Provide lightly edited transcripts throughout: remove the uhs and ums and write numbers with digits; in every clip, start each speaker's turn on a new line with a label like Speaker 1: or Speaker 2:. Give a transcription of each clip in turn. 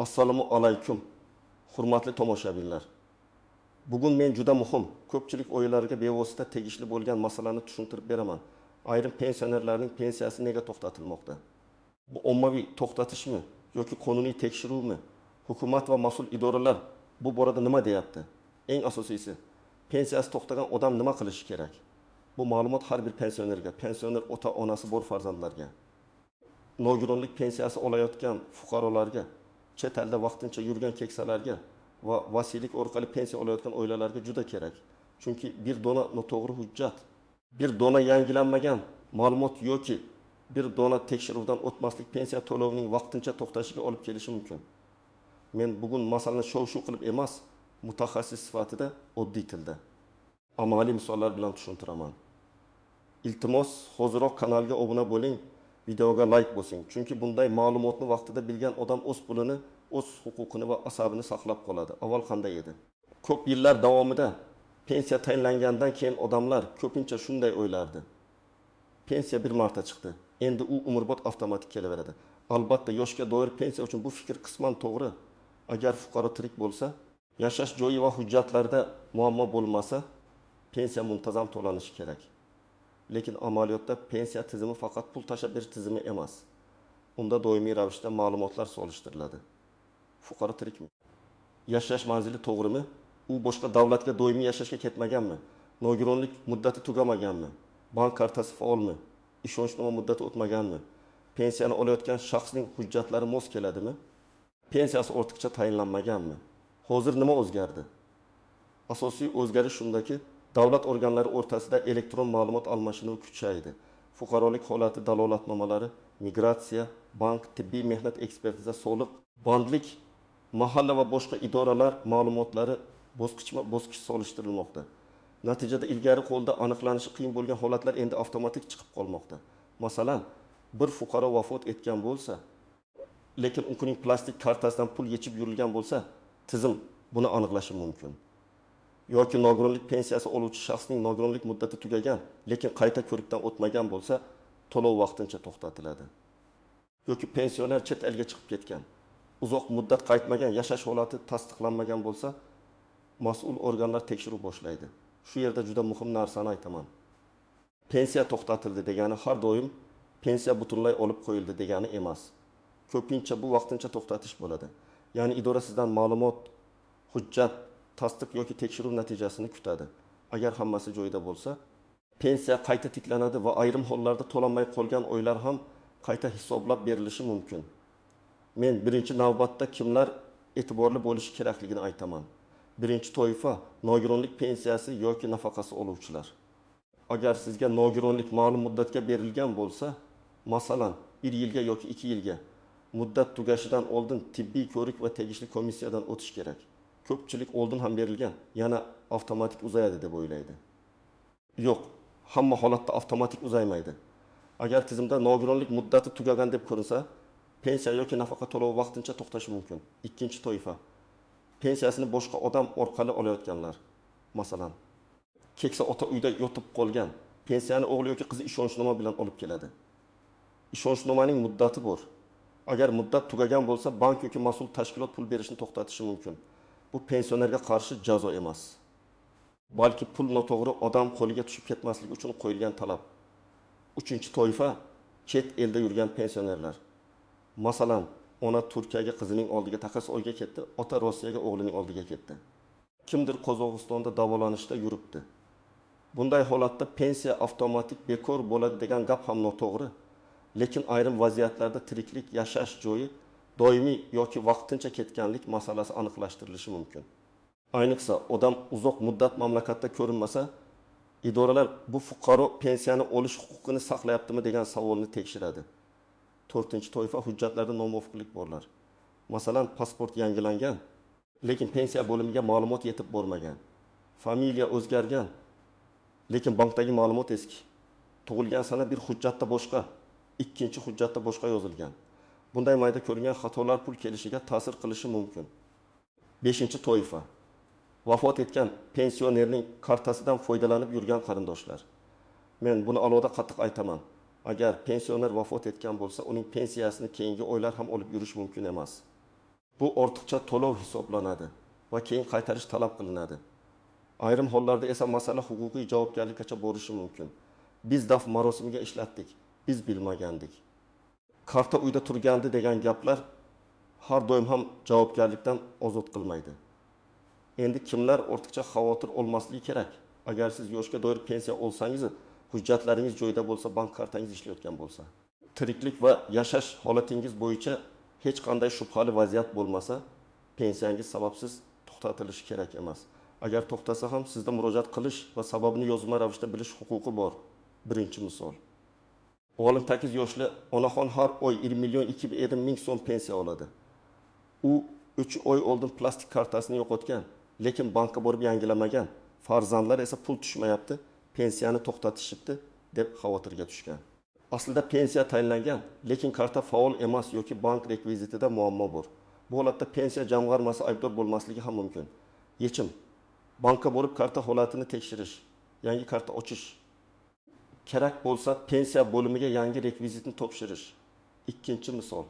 Speaker 1: Assalomu alaykum, hurmatli tomoshabinlar. Bugun men juda muhim, ko'pchilik oilalarga bevosita tegishli bo'lgan masalani tushuntirib beraman. Ayrim pensionerlarning pensiyasi nega to'xtatilmoqda? Bu ommaviy to'xtatishmi yoki qonuniy tekshiruvmi? Hukumat va mas'ul idoralar bu borada nima deyapti? Eng asosiysi, pensiyasi to'xtagan odam nima qilishi kerak? Bu ma'lumot har bir pensionerga, pensioner ota-onasi bor farzandlarga, nogironlik pensiyasi olayotgan fuqarolarga, chet elda vaqtincha yurgan keksalarga va vasiylik orqali pensiya olayotgan oilalarga juda kerak. Chunki bir dona noto'g'ri hujjat, bir dona yangilanmagan ma'lumot yoki bir dona tekshiruvdan o'tmaslik pensiya to'lovining vaqtincha to'xtashiga olib kelishi mumkin. Men bugun masalani shov-shuv qilib emas, mutaxassis sifatida oddiy tilda, amaliy misollar bilan tushuntiraman. Iltimos, hoziroq kanalga obuna bo'ling, videoga like bosing. Chunki bunday ma'lumotni vaqtida bilgan odam o'z pulini, o'z huquqini va asabini saqlab qoladi. Avval qanday edi? Ko'p yillar davomida pensiya tayinlangandan keyin odamlar ko'pincha shunday o'ylardi. Pensiya bir marta chiqdi. Endi u umrbod avtomatik kelaveradi. Albatta, yoshga doir pensiya uchun bu fikr qisman to'g'ri. Agar fuqaro tirik bo'lsa, yashash joyi va hujjatlarda muammo bo'lmasa, pensiya muntazam to'lanishi kerak. Lekin amaliyotda pensiya tizimi faqat pul tashlab berish tizimi emas. Unda doimiy ravishda ma'lumotlar solishtiriladi. Fuqaro tirikmi? Yashash manzili to'g'rimi? U boshqa davlatga doimiy yashashga ketmaganmi? Nogironlik muddati tugamaganmi? Bank kartasi faolmi? Ishonchnoma muddati o'tmaganmi? Pensiyani olayotgan shaxsning hujjatlari mos keladimi? Pensiyasi ortiqcha tayinlanmaganmi? Hozir nima o'zgardi? Asosiy o'zgarish shundaki, davlat organlari o'rtasida elektron ma'lumot almashinuvi kuchaydi. Fuqarolik holati dalolatnomalari, migratsiya, bank, tibbiy mehnat ekspertiza, soliq, bandlik, mahalla va boshqa idoralar ma'lumotlari bosqichma-bosqich solishtirilmoqda. Natijada ilgari qo'lda aniqlanishi qiyin bo'lgan holatlar endi avtomatik chiqib qolmoqda. Masalan, bir fuqaro vafot etgan bo'lsa, lekin uning plastik kartasidan pul yechib yurilgan bo'lsa, tizim buni aniqlashi mumkin. Yoki nogironlik pensiyasi oluvchi shaxsning nogironlik muddati tugagan, lekin qayta ko'rikdan o'tmagan bo'lsa, to'lov vaqtincha to'xtatiladi. Yoki pensioner chet elga chiqib ketgan, uzoq muddat qaytmagan, yashash holati tasdiqlanmagan bo'lsa, mas'ul organlar tekshiruv boshlaydi. Shu yerda juda muhim narsani aytaman. Pensiya to'xtatildi degani har doim pensiya butunlay olib qo'yildi degani emas. Ko'pincha bu vaqtincha to'xtatish bo'ladi. Ya'ni idora sizdan ma'lumot, hujjat, tasdiq yoki tekshiruv natijasini kutadi. Agar hammasi joyida bo'lsa, pensiya qayta tiklanadi va ayrim hollarda to'lanmay qolgan oylar ham qayta hisoblab berilishi mumkin. Men birinchi navbatda kimlar e'tiborli bo'lishi kerakligini aytaman. Birinchi toifa nogironlik pensiyasi yoki nafaqasi oluvchilar. Agar sizga nogironlik ma'lum muddatga berilgan bo'lsa, masalan, 1 yilga yoki 2 yilga, muddat tugashidan oldin tibbiy ko'rik va tegishli komissiyadan o'tish kerak. Ko'pchilik oldin ham berilgan, yana avtomatik uzayadi deb o'ylaydi. Yo'q, hamma holatda avtomatik uzaymaydi. Agar tizimda nogironlik muddati tugagan deb ko'rinsa, pensiya yoki nafaqa to'lovi vaqtincha to'xtashi mumkin. Ikkinchi toifa pensiyasini boshqa odam orqali olayotganlar. Masalan, keksa ota uyda yotib qolgan, pensiyani o'g'li yoki qizi ishonchnoma bilan olib keladi. Ishonchnomaning muddati bor. Agar muddat tugagan bo'lsa, bank yoki mas'ul tashkilot pul berishni to'xtatishi mumkin. Bu pensionerga qarshi jazo emas, balki pul noto'g'ri odam qo'liga tushib ketmasligi uchun qo'yilgan talab. Uchinchi toifa chet elda yurgan pensionerlar. Masalan, ona Turkiyaga qizining oldiga takas oyga ketdi, ota Rossiyaga o'g'lining oldiga ketdi. Kimdir Qozog'istonda davolanishda yuribdi. Bunday holatda pensiya avtomatik bekor bo'ladi degan gap ham noto'g'ri. Lekin ayrim vaziyatlarda tiriklik, yashash joyi doimiy yoki vaqtincha ketganlik masalasi aniqlashtirilishi mumkin. Ayniqsa, odam uzoq muddat mamlakatda ko'rinmasa, idoralar bu fuqaro pensiyani olish huquqini saqlayaptimi degan savolni tekshiradi. To'rtinchi toifa hujjatlarda nomuvofiqlik borlar. Masalan, pasport yangilangan, lekin pensiya bo'limiga ma'lumot yetib bormagan. Familiya o'zgargan, lekin bankdagi ma'lumot eski. Tug'ilgan sana bir hujjatda boshqa, ikkinchi hujjatda boshqa yozilgan. Bunday mayda ko'ringan xatolar pul kelishiga ta'sir qilishi mumkin. Beshinchi toifa vafot etgan pensionerning kartasidan foydalanib yurgan qarindoshlar. Men buni alohida qattiq aytaman. Agar pensioner vafot etgan bo'lsa, uning pensiyasini keyingi oylar ham olib yurish mumkin emas. Bu ortiqcha to'lov hisoblanadi va keyin qaytarish talab qilinadi. Ayrim hollarda esa masala huquqiy javobgarlikkacha borishi mumkin. Biz dafn marosimiga ishlatdik, biz bilmagandik, karta uyda turgandi degan gaplar har doim ham javobgarlikdan ozod qilmaydi. Endi kimlar ortiqcha xavotir olmasligi kerak? Agar siz yoshga doir pensiya olsangiz, hujjatlaringiz joyida bo'lsa, bank kartangiz ishlayotgan bo'lsa, tiriklik va yashash holatingiz bo'yicha hech qanday shubhali vaziyat bo'lmasa, pensiyangiz sababsiz to'xtatilishi kerak emas. Agar to'xtasa ham sizda murojaat qilish va sababini yozma ravishda bilish huquqi bor. Birinchi misol. 68 yoshli onaxon har oy 1 million 250 ming so'm pensiya oladi. U 3 oy oldin plastik kartasini yo'qotgan, lekin bankka borib yangilamagan. Farzandlar esa pul tushmayapti, pensiyani to'xtatishibdi deb xavotirga tushgan. Aslida pensiya tayinlangan, lekin karta faol emas yoki bank rekvizitida muammo bor. Bu holatda pensiya jamg'armasi aybdor bo'lmasligi ham mumkin. Yechim: bankka borib karta holatini tekshirish, yangi karta ochish. Kerak bo'lsa pensiya bo'limiga yangi rekvizitni topshirish. Ikkinchi misol.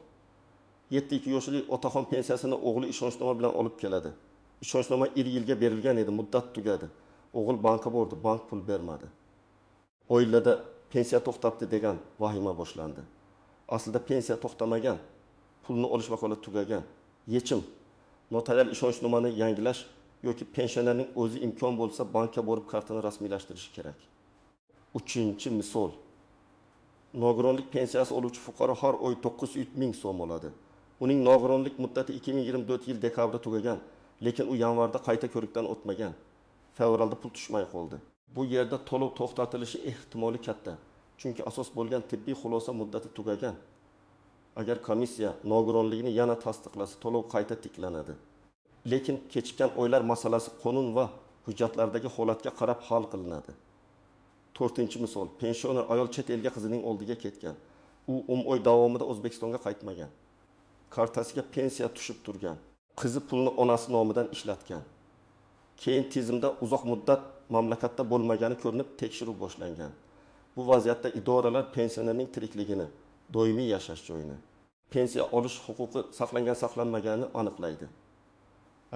Speaker 1: 72 yoshli otaxon pensiyasini o'g'li ishonchnoma bilan olib keladi. Ishonchnoma 1 yilga berilgan edi, muddat tugadi. O'g'il bankka bordi, bank pul bermadi. Oilada pensiya to'xtabdi degan vahima boshlandi. Aslida pensiya to'xtamagan, pulni olish vakolati tugagan. Yechim: notarial ishonchnomani yangilash yoki pensionerning o'zi imkon bo'lsa bankka borib kartani rasmiylashtirishi kerak. Uchinchi misol. Nogironlik pensiyasi oluvchi fuqaro har oy 903 ming so'm oladi. Uning nogironlik muddati 2024 yil dekabrda tugagan, lekin u yanvarda qayta ko'rikdan o'tmagan. Fevralda pul tushmay qoldi. Bu yerda to'lov to'xtatilishi ehtimoli katta. Chunki asos bo'lgan tibbiy xulosa muddati tugagan. Agar komissiya nogironligini yana tasdiqlasa, to'lov qayta tiklanadi. Lekin kechikkan oylar masalasi qonun va hujjatlardagi holatga qarab hal qilinadi. To'rtinchi misol. Pensioner ayol chet elga qizining oldiga ketgan. U 10 oy davomida O'zbekistonga qaytmagan. Kartasiga pensiya tushib turgan. Qizi pulni onasi nomidan ishlatgan. Keyin tizimda uzoq muddat mamlakatda bo'lmagani ko'rinib tekshiruv boshlangan. Bu vaziyatda idoralar pensionerning tirikligini, doimiy yashash joyini, pensiya olish huquqi saqlangan saqlanmaganini aniqlaydi.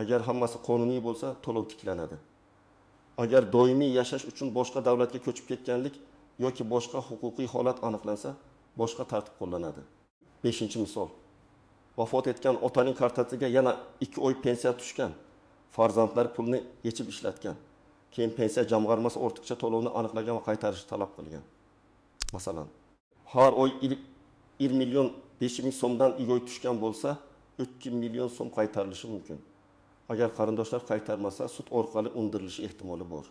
Speaker 1: Agar hammasi qonuniy bo'lsa, to'lov tiklanadi. Agar doimiy yashash uchun boshqa davlatga ko'chib ketganlik yoki boshqa huquqiy holat aniqlansa, boshqa tartib qo'llanadi. 5-misol. Vafot etgan otaning kartasiga yana 2 oy pensiya tushgan. Farzandlar pulni yechib ishlatgan. Keyin pensiya jamg'armasi ortiqcha to'lovni aniqlagan va qaytarishni talab qilgan. Masalan, har oy 1 million 5 ming so'mdan oy tushgan bo'lsa, 2 million so'm qaytarilishi mumkin. Agar qarindoshlar qaytarmasa, sud orqali undirilishi ehtimoli bor.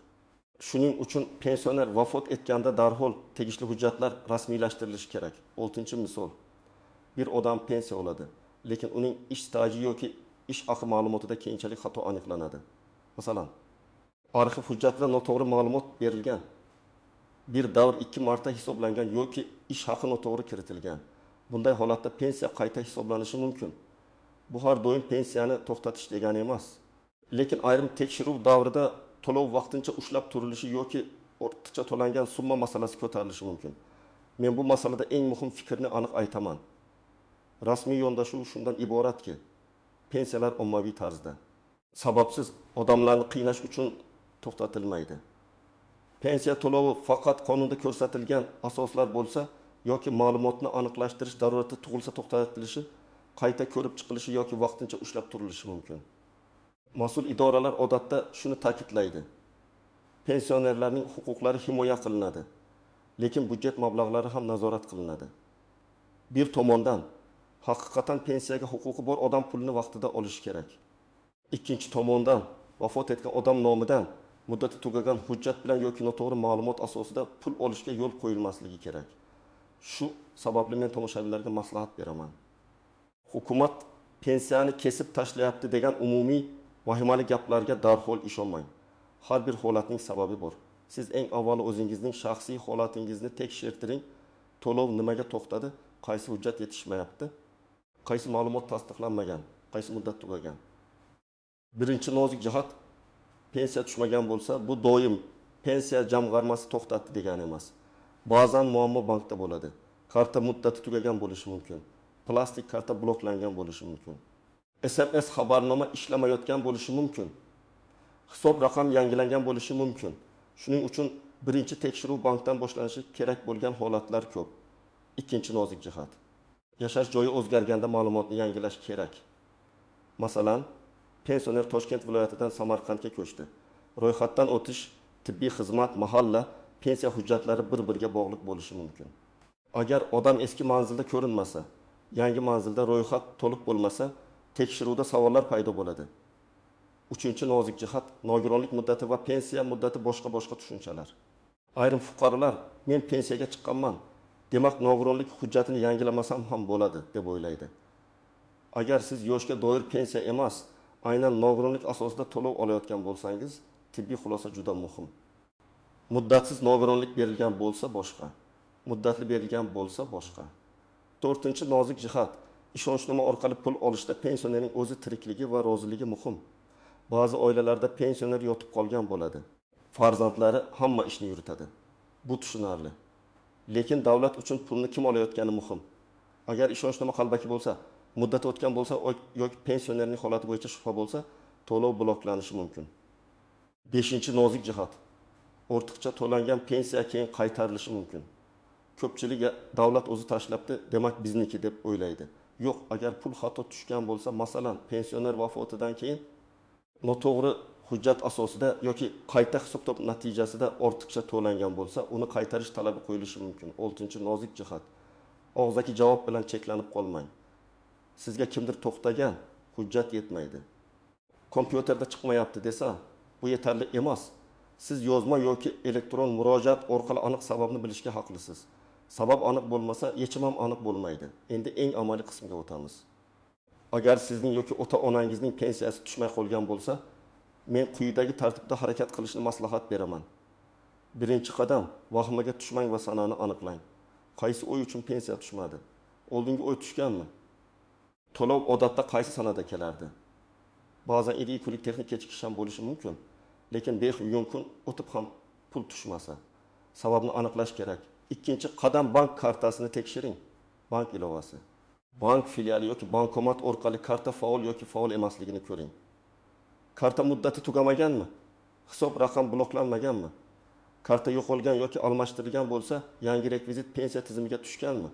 Speaker 1: Shuning uchun pensioner vafot etganda darhol tegishli hujjatlar rasmiylashtirilishi kerak. 6-misol. Bir odam pensiya oladi, lekin uning ish staji yoki ish haqi ma'lumotida keyinchalik xato aniqlanadi. Masalan, arxiv hujjatida noto'g'ri ma'lumot berilgan, bir davr 2 marta hisoblangan yoki ish haqi noto'g'ri kiritilgan. Bunday holatda pensiya qayta hisoblanishi mumkin. Bu har doim pensiyani to'xtatish degani emas. Lekin ayrim tekshiruv davrida to'lov vaqtincha ushlab turilishi yoki ortiqcha to'langan summa masalasi ko'tarilishi mumkin. Men bu masalada eng muhim fikrni aniq aytaman. Rasmiy yondashuv shundan iboratki, pensiyalar ommaviy tarzda sababsiz odamlarni qiynash uchun to'xtatilmaydi. Pensiya to'lovi faqat qonunda ko'rsatilgan asoslar bo'lsa yoki ma'lumotni aniqlashtirish zarurati tug'ilsa to'xtatilishi, qayta ko'rib chiqilishi yoki vaqtincha ushlab turilishi mumkin. Mas'ul idoralar odatda shuni ta'kidlaydi. Pensionerlarning huquqlari himoya qilinadi, lekin byudjet mablag'lari ham nazorat qilinadi. Bir tomondan, haqiqatan pensiyaga huquqi bor odam pulni vaqtida olishi kerak. Ikkinchi tomondan, vafot etgan odam nomidan muddati tugagan hujjat bilan yoki noto'g'ri ma'lumot asosida pul olishga yo'l qo'yilmasligi kerak. Shu sababli men tomoshabinlarga maslahat beraman. Hukumat pensiyani kesib tashlayapti degan umumiy vahimali gaplarga darhol ishonmang. Har bir holatning sababi bor. Siz eng avvalo o'zingizning shaxsiy holatingizni tekshirtiring. To'lov nimaga to'xtadi? Qaysi hujjat yetishmayapti? Qaysi ma'lumot tasdiqlanmagan? Qaysi muddat tugagan? Birinchi nozik jihat, pensiya tushmagan bo'lsa, bu doim pensiya jamg'armasi to'xtatdi degani emas. Ba'zan muammo bankda bo'ladi. Karta muddati tugagan bo'lishi mumkin. Plastik karta bloklangan bo'lishi mumkin. SMS xabarnoma ishlamayotgan bo'lishi mumkin. Hisob raqam yangilangan bo'lishi mumkin. Shuning uchun birinchi tekshiruv bankdan boshlanishi kerak bo'lgan holatlar ko'p. Ikkinchi nozik jihat. Yashash joyi o'zgarganda ma'lumotni yangilash kerak. Masalan, pensioner Toshkent viloyatidan Samarqandga ko'chdi. Ro'yxatdan o'tish, tibbiy xizmat, mahalla, pensiya hujjatlari bir-biriga bog'liq bo'lishi mumkin. Agar odam eski manzilda ko'rinmasa, yangi manzilda ro'yxat to'liq bo'lmasa, tekshiruvda savollar paydo bo'ladi. Uchinchi nozik jihat nogironlik muddati va pensiya muddati boshqa-boshqa tushunchalar. Ayrim fuqarolar men pensiyaga chiqqanman, demak nogironlik hujjatini yangilamasam ham bo'ladi deb o'ylaydi. Agar siz yoshga doir pensiya emas, aynan nogironlik asosida to'lov olayotgan bo'lsangiz, tibbiy xulosa juda muhim. Muddatsiz nogironlik berilgan bo'lsa boshqa, muddatli berilgan bo'lsa boshqa. To'rtinchi nozik jihat ishonchnoma orqali pul olishda pensionerning o'zi tirikligi va roziligi muhim. Ba'zi oilalarda pensioner yotib qolgan bo'ladi. Farzandlari hamma ishni yuritadi. Bu tushunarli. Lekin davlat uchun pulni kim olayotgani muhim. Agar ishonchnoma qalbaki bo'lsa, muddati o'tgan bo'lsa yoki pensionerning holati bo'yicha shubha bo'lsa, to'lov bloklanishi mumkin. Beshinchi nozik jihat. Ortiqcha to'langan pensiya keyin qaytarilishi mumkin. Ko'pchilik davlat o'zi tashlabdi, demak bizniki deb o'ylaydi. Yo'q, agar pul xato tushgan bo'lsa, masalan, pensioner vafotidan keyin noto'g'ri hujjat asosida yoki qayta hisob-kitob natijasida ortiqcha to'langan bo'lsa, uni qaytarish talabi qo'yilishi mumkin. Oltinchi nozik jihat. Og'zaki javob bilan cheklanib qolmang. Sizga kimdir to'xtagan, hujjat yetmaydi. Kompyuterda chiqmayapti desa, bu yetarli emas. Siz yozma yoki elektron murojaat orqali aniq sababni bilishga haqlisiz. Sabab aniq bo'lmasa, yechim ham aniq bo'lmaydi. Endi eng amaliy qismga o'tamiz. Agar sizning yoki ota-onangizning pensiyasi tushmay qolgan bo'lsa, men quyidagi tartibda harakat qilishni maslahat beraman. Birinchi qadam, vahimaga tushmang va sanani aniqlang. Qaysi oy uchun pensiya tushmadi? Oldingi oy tushganmi? To'lov odatda qaysi sanada kelardi? Ba'zan iri kunlik texnik kechikish ham bo'lishi mumkin, lekin 5 kun o'tib ham pul tushmasa, sababni aniqlash kerak. Ikkinchi qadam, bank kartasini tekshiring. Bank ilovasi. Bank filiali yoki bankomat orqali karta faol yoki faol emasligini ko'ring. Karta muddati tugamaganmi? Hisob raqam bloklanmaganmi? Karta yo'qolgan yoki almashtirilgan bo'lsa, yangi rekvizit pensiya tizimiga tushganmi?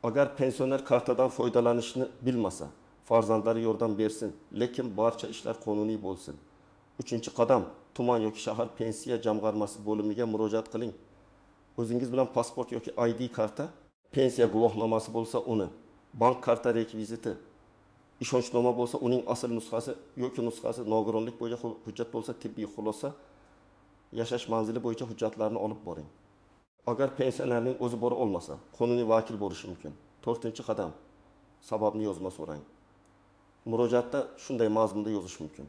Speaker 1: Agar pensioner kartadan foydalanishni bilmasa, farzandlari yordam bersin, lekin barcha ishlar qonuniy bo'lsin. Uchinchi qadam, tuman yoki shahar pensiya jamg'armasi bo'limiga murojaat qiling. O'zingiz bilan pasport yoki ID karta, pensiya guvohnomasi bo'lsa uni, bank karta rekviziti, ishonchnoma bo'lsa uning asl nusxasi yoki nusxasi, nogironlik bo'yicha hujjat bo'lsa tibbiy xulosa, yashash manzili bo'yicha hujjatlarni olib boring. Agar pensionerning o'zi bora olmasa, qonuniy vakil bo'lishi mumkin. To'rtinchi qadam, sababni yozma so'rang. Murojaatda shunday mazmunda yozish mumkin.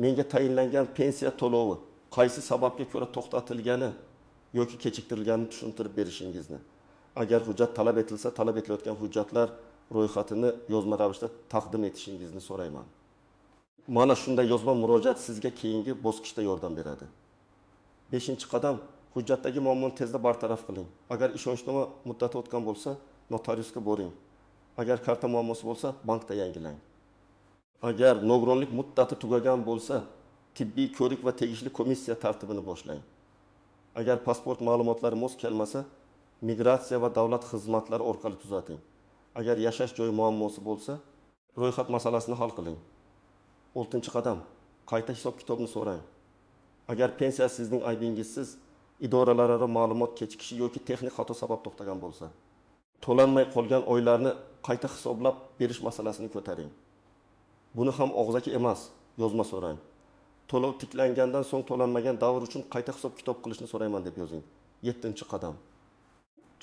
Speaker 1: Menga tayinlangan pensiya to'lovi qaysi sababga ko'ra to'xtatilgani yoki kechiktirilganini tushuntirib berishingizni. Agar hujjat talab etilsa, talab etilayotgan hujjatlar ro'yxatini yozma ravishda taqdim etishingizni so'rayman. Mana shunday yozma murojaat sizga keyingi bosqichda yordam beradi. Beshinchi qadam, hujjatdagi muammoni tezda bartaraf qiling. Agar ishonchnoma muddati o'tgan bo'lsa, notariusga boring. Agar karta muammosi bo'lsa, bankda yangilang. Agar nogironlik muddati tugagan bo'lsa, tibbiy ko'rik va tegishli komissiya tartibini boshlang. Agar pasport ma'lumotlari mos kelmasa, migratsiya va davlat xizmatlari orqali tuzating. Agar yashash joyi muammosi bo'lsa, ro'yxat masalasini hal qiling. Oltinchi qadam, qayta hisob-kitobni so'rang. Agar pensiya sizning aybingizsiz, idoralararo ma'lumot kechikishi yoki texnik xato sabab to'xtagan bo'lsa, to'lanmay qolgan oylarni qayta hisoblab berish masalasini ko'taring. Buni ham og'zaki emas, yozma so'rang. To'lov tiklangandan so'ng to'lanmagan davr uchun qayta hisob-kitob qilishni so'rayman deb yozing. Yettinchi qadam.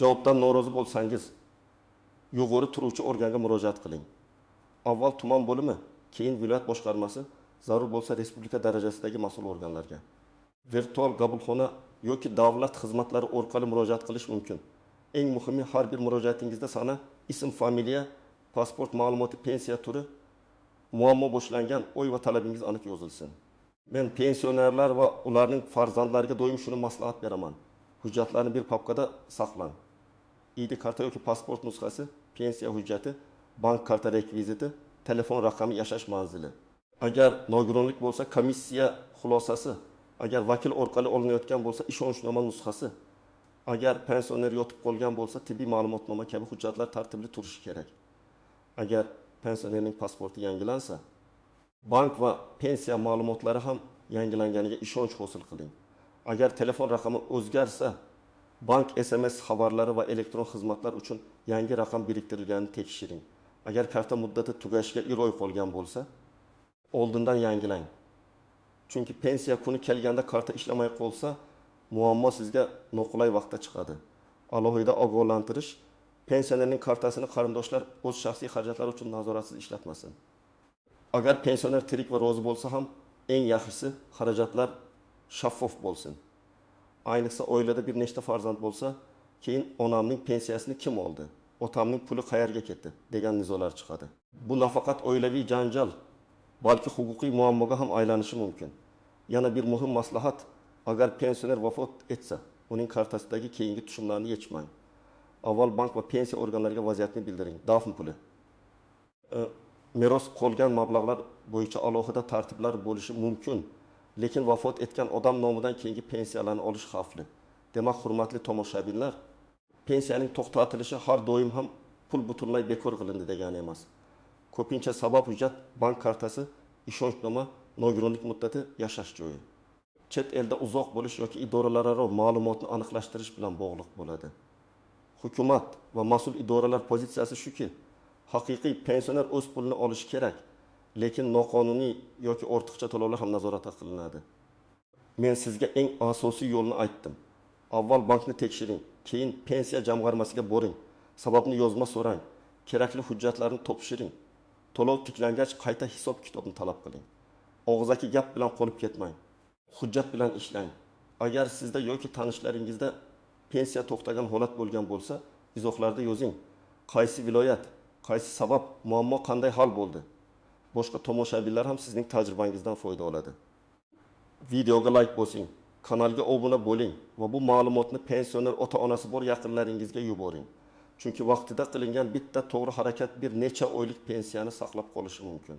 Speaker 1: Javobdan norozi bo'lsangiz, yuqori turuvchi organga murojaat qiling. Avval tuman bo'limi, keyin viloyat boshqarmasi, zarur bo'lsa respublika darajasidagi mas'ul organlarga. Virtual qabulxona yoki davlat xizmatlari orqali murojaat qilish mumkin. Eng muhimi, har bir murojaatingizda sana, ism, familiya, pasport ma'lumoti, pensiya turi, muammo boshlangan oy va talabingiz aniq yozilsin. Men pensionerlar va ularning farzandlariga doim shuni maslahat beraman. Hujjatlarni bir papkada saqlang. ID karta yoki pasport nusxasi, pensiya hujjati, bank karta rekviziti, telefon raqami, yashash manzili. Agar nogironlik bo'lsa, komissiya xulosasi. Agar vakil orqali olinayotgan bo'lsa, ishonchnoma nusxasi. Agar pensioner yotib qolgan bo'lsa, tibbiy ma'lumotnoma kabi hujjatlar tartibli turishi kerak. Agar pensionerning pasporti yangilansa, bank va pensiya ma'lumotlari ham yangilanganiga ishonch hosil qiling. Agar telefon raqami o'zgarsa, bank SMS xabarlari va elektron xizmatlar uchun yangi raqam biriktirilganini tekshiring. Agar karta muddati tugashiga bir oy qolgan bo'lsa, oldindan yangilang. Chunki pensiya kuni kelganda karta ishlamay qolsa, muammo sizga noqulay vaqtda chiqadi. Alohida ogohlantirish: pensionerning kartasini qarindoshlar o'z shaxsiy xarajatlari uchun nazoratsiz ishlatmasin. Agar pensioner tirik va rozi bo'lsa ham, eng yaxshisi xarajatlar shaffof bo'lsin. Ayniqsa oilada bir nechta farzand bo'lsa, keyin onamning pensiyasini kim oldi, otamning puli qayerga ketdi degan nizolar chiqadi. Bu nafaqat oilaviy janjal, balki huquqiy muammoga ham aylanishi mumkin. Yana bir muhim maslahat: agar pensioner vafot etsa, uning kartasidagi keyingi tushumlarni yechmang. Avval bank va pensiya organlariga vaziyatni bildiring. Dafn puli, meros qolgan mablag'lar bo'yicha alohida tartiblar bo'lishi mumkin, lekin vafot etgan odam nomidan keyingi pensiyalarni olish xavfli. Demak, hurmatli tomoshabinlar, pensiyaning to'xtatilishi har doim ham pul butunlay bekor qilindi degani emas. Ko'pincha sabab hujjat bank kartasi, ishonchnoma, nogironlik muddati, yashash joyi, chet elda uzoq bo'lish yoki idoralararo ma'lumotni aniqlashtirish bilan bog'liq bo'ladi. Hukumat va mas'ul idoralar pozitsiyasi shuki, haqiqiy pensioner o'z pulini olishi kerak, lekin noqonuniy yoki ortiqcha to'lovlar ham nazorat qilinadi. Men sizga eng asosiy yo'lni aytdim. Avval bankni tekshiring, keyin pensiya jamg'armasiga boring, sababni yozma so'rang, kerakli hujjatlarni topshiring. To'lov tiklangach qayta hisob-kitobni talab qiling. Og'zaki gap bilan qolib ketmang. Hujjat bilan ishlang. Agar sizda yoki tanishlaringizda pensiya to'xtagan holat bo'lgan bo'lsa, izohlarda yozing. Qaysi viloyat, qaysi sabab, muammo qanday hal bo'ldi? Boshqa tomoshabinlar ham sizning tajribangizdan foyda oladi. Videoga like bosing, kanalga obuna bo'ling va bu ma'lumotni pensioner ota-onasi bor yaqinlaringizga yuboring. Chunki vaqtida qilingan bitta to'g'ri harakat bir necha oylik pensiyani saqlab qolishi mumkin.